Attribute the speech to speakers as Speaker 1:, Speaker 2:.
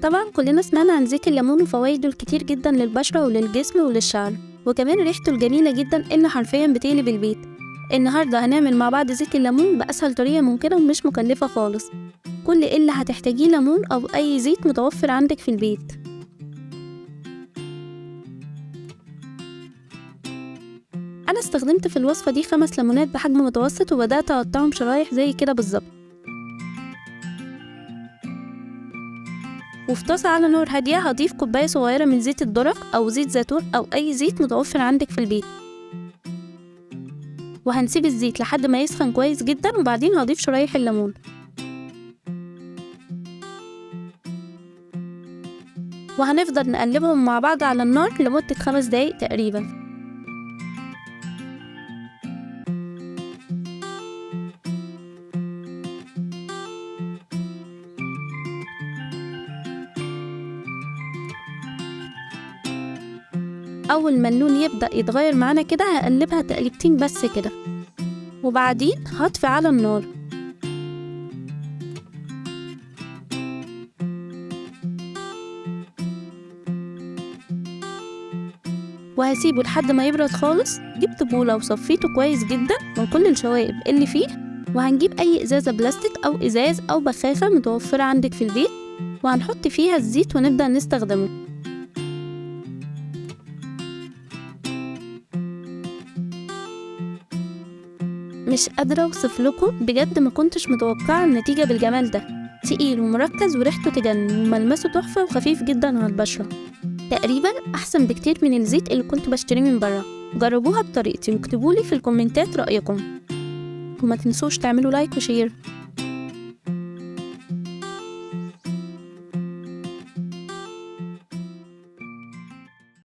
Speaker 1: طبعا كلنا سمعنا عن زيت الليمون وفوائده الكتير جدا للبشرة وللجسم وللشعر، وكمان ريحته الجميلة جدا اللي حرفيا بتقلب البيت. النهاردة هنعمل مع بعض زيت الليمون بأسهل طريقة ممكنة ومش مكلفة خالص. كل اللي هتحتاجيه ليمون أو أي زيت متوفر عندك في البيت. أنا استخدمت في الوصفة دي 5 ليمونات بحجم متوسط وبدأت أقطعهم شرايح زي كده بالظبط. وفي طاسة على نار هادية هضيف كوباية صغيرة من زيت الذرة أو زيت زيتون أو أي زيت متوفر عندك في البيت، وهنسيب الزيت لحد ما يسخن كويس جدا، وبعدين هضيف شرايح الليمون. وهنفضل نقلبهم مع بعض على النار لمدة 5 دقايق تقريبا. أول ما اللون يبدأ يتغير معانا كده هقلبها تقلبتين بس كده، وبعدين هطفي على النار. وهسيبه لحد ما يبرد خالص. جبت بولة وصفيته كويس جدا من كل الشوائب اللي فيه، وهنجيب أي إزازة بلاستيك أو إزاز أو بخاخة متوفرة عندك في البيت، وهنحط فيها الزيت ونبدأ نستخدمه. مش قادرة اوصف لكم بجد، ما كنتش متوقعة النتيجة بالجمال ده. تقيل ومركز وريحته تجنن وملمسه تحفة وخفيف جدا على البشرة، تقريبا احسن بكتير من الزيت اللي كنت بشتريه من بره. جربوها بطريقتي واكتبولي في الكومنتات رأيكم، وما تنسوش تعملوا like و share.